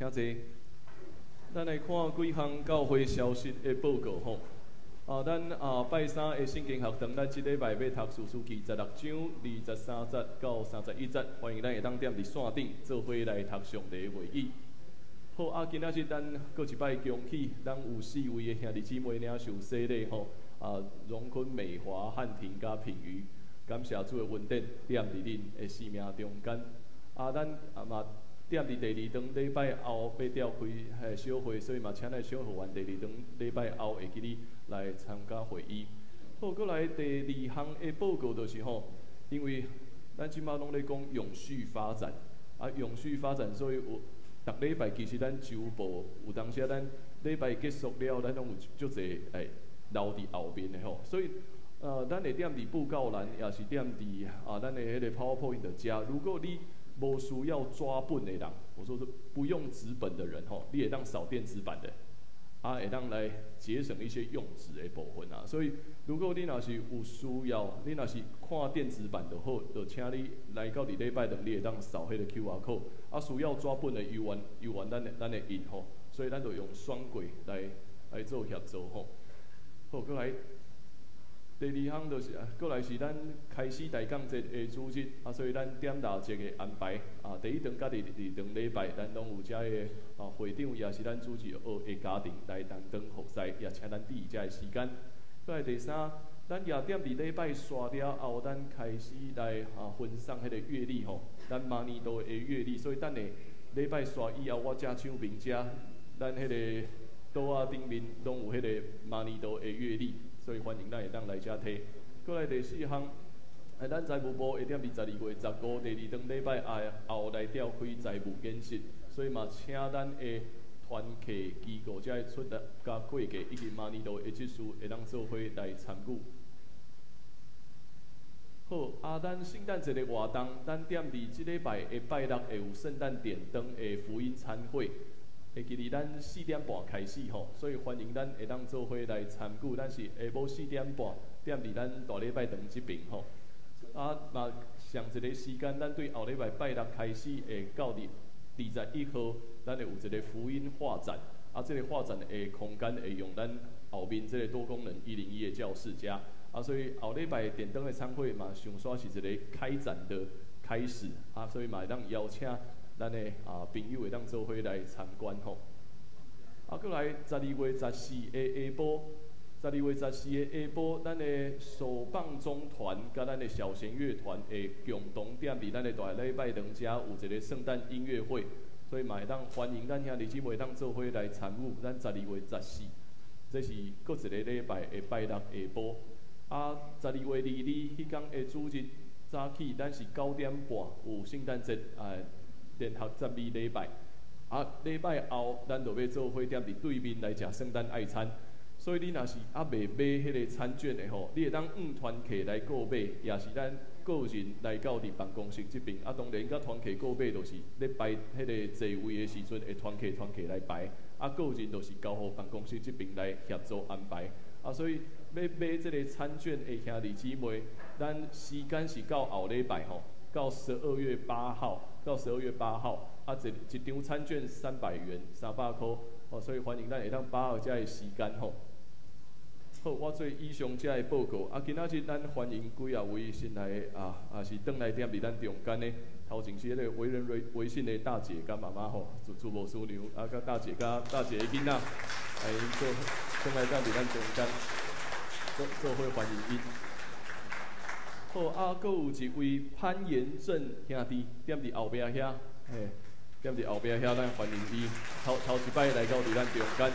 請坐。咱來看幾項教會消息的報告吼。啊，咱啊拜三的聖經學堂，咱這禮拜欲讀士師記16章23節到31節，歡迎咱會當踮佇線頂做伙來讀上帝的話語。好啊，今仔日咱閣一擺恭喜，咱有四位的兄弟姊妹領受洗禮吼。啊，榮坤、美華、漢庭佮品瑜，感謝主的恩典，踮佇恁的生命中間。啊，咱啊嘛。踮佇第二頓禮拜後欲召開彼小會，所以嘛請咱小學員第二頓禮拜後會記得來參加會議。好，閣來第二項的報告就是吼，因為咱這擺攏咧講永續發展，啊，永續發展，所以有逐禮拜其實咱週報有當時咱禮拜結束了，咱攏有足濟會留佇後面的吼，所以咱會踮佇布告欄，也是踮佇啊咱的彼个 PowerPoint 遮。如果你無需要紙本的人，我說是不用紙本的人吼，你會當掃電子版的，啊，會當來節省一些用紙的部分啊。所以，如果你若是有需要，你若是看電子版就好，就請你來到佇禮拜六，你會當掃彼個 QR code。啊，需要紙本的猶原猶原咱會印吼，所以咱就用雙軌來做協助吼。好，閣來第二项就是啊，閣來是咱開始大講節的主日，啊，所以咱點蠟燭的安排啊，第一堂佮第二堂禮拜，咱攏有遮的啊會長，也是咱主日學的家庭來同當服侍，也請咱注意遮的時間。閣來第三，咱也踮佇禮拜煞了後，咱開始來啊分送彼個月曆吼，咱明年度的月曆，所以等下禮拜煞以後，我遮唱名遮，咱彼個桌仔頂面攏有彼個明年度的月曆。所以歡迎咱會當來遮提。閣來第四項，咱財務部會踮佇12月15第二頓禮拜後來召開財務研習，所以嘛請咱的團契機構遮的出納佮會計以及明年度的執事會當做伙來參與。好，啊，咱聖誕節的活動，咱踮佇這禮拜的拜六會有聖誕點燈的福音餐會。會記佇咱4點半開始吼，所以歡迎咱會當做伙來參與。咱是下晡4點半，踮佇咱大禮拜堂這爿吼。啊，嘛上一个時間，咱對後禮拜拜六開始會到佇21號，咱會有一個福音畫展。啊，這個畫展的空間會用咱後面這個多功能101的教室遮。啊，所以後禮拜點燈的餐會嘛，上煞是一個開展的開始。啊，所以嘛會當邀請咱的啊朋友會當做伙來參觀吼。啊，閣來12月14的下晡，12月14的下晡，咱的手棒中團佮咱的小弦樂團會共同踮佇咱的大禮拜堂遮有一個聖誕音樂會，所以嘛會當歡迎咱兄弟姊妹當做伙來參與。咱十二月十四，這是閣一个禮拜的拜六下晡。啊，12月22彼工的主日早起，咱是9點半有聖誕節啊。聯合讚美禮拜，啊，禮拜後咱就欲做伙踮佇對面來食聖誕愛餐，所以你若是猶未買彼个餐券的吼，你會當向團契來購買，也是咱個人來到佇辦公室這爿。啊，當然佮團契購買，就是咧排彼个座位的時陣，會團契團契來排，啊，個人就是交予辦公室這爿來協助安排。啊，所以欲買這个餐券的兄弟姊妹，咱時間是到後禮拜吼，到十二月八號。到12月8號，啊，一張餐券300元，300箍，哦，所以歡迎咱會當把握遮个時間吼。好，我做以上遮个報告，啊，今仔日咱歡迎幾仔位新來的啊，也是轉來踮佇咱中間的，頭前是彼個維人維微信的大姐佮媽媽吼，主主牧師娘，啊，佮大姐佮大姐的囡仔，來做轉來踮佇咱中間，做做伙歡迎𪜶。好，啊，閣有一位潘延正兄弟，踮佇後壁遐，嘿，踮佇後壁遐，咱歡迎伊，頭頭一擺來到佇咱中間。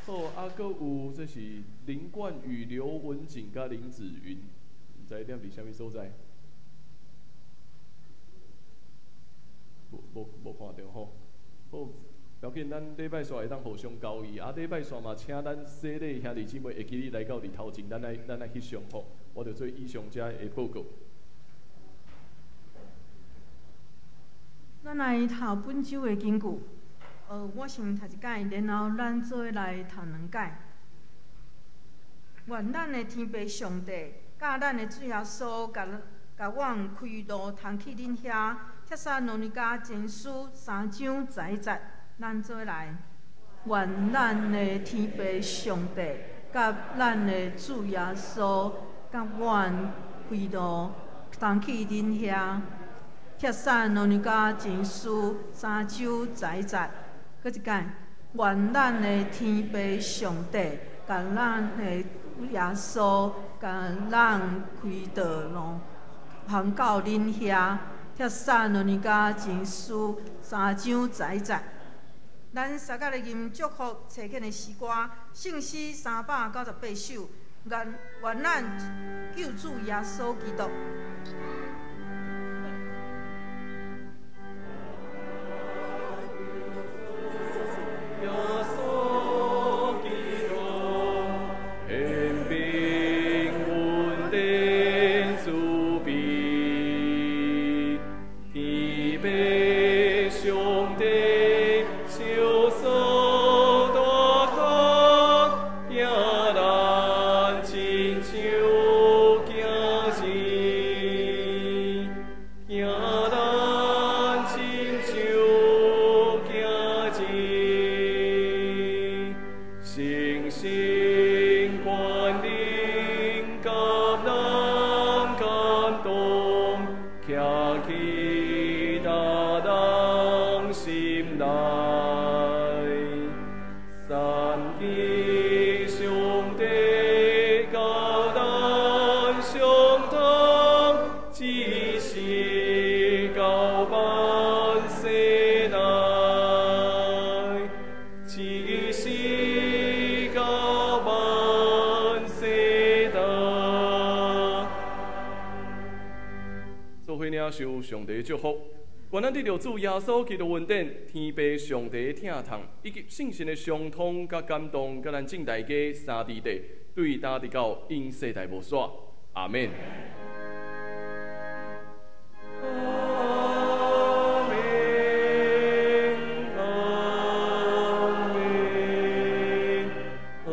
好，啊，閣有這是林冠宇、劉文景佮林子雲，毋知踮佇啥物所在？無無無看著吼。好。無要緊，咱禮拜煞會當互相交易。啊，禮拜煞嘛，請咱洗禮兄弟姊妹會記得來到佇頭前，咱來翕相吼。我就做以上遮的報告。咱來讀本周的經句。我先讀一擺，然後咱做伙來讀兩擺。願咱的天父上帝，佮咱的主耶穌，共共阮開路通去恁遐。帖撒羅尼迦前書3章11節。咱做伙來，願咱的天父上帝，佮咱的主耶穌，共阮開路通去恁遐。帖撒羅尼迦前書3章11節，閣一擺，願咱的天父上帝，共咱的主耶穌，共咱開道路，通到恁遐。帖撒羅尼迦前書3章11節。咱三甲來吟祝福差遣的詩歌，聖詩398首，願願咱救主耶穌基督。耶穌基督，權柄恩典慈悲，天父上帝。受所大托，疼咱親像囝兒。徛起大人心內，三一上帝佮咱相通，只是到萬世代，只是到萬世代。做伙領受上帝祝福，願咱得著主耶穌基督恩典、天父上帝疼痛，以及聖神的相通佮感動，佮咱眾大家三弟弟，對今直到永世代無煞。阿們。阿們，阿們，阿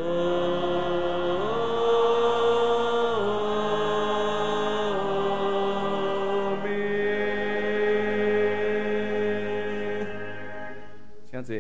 們。請坐。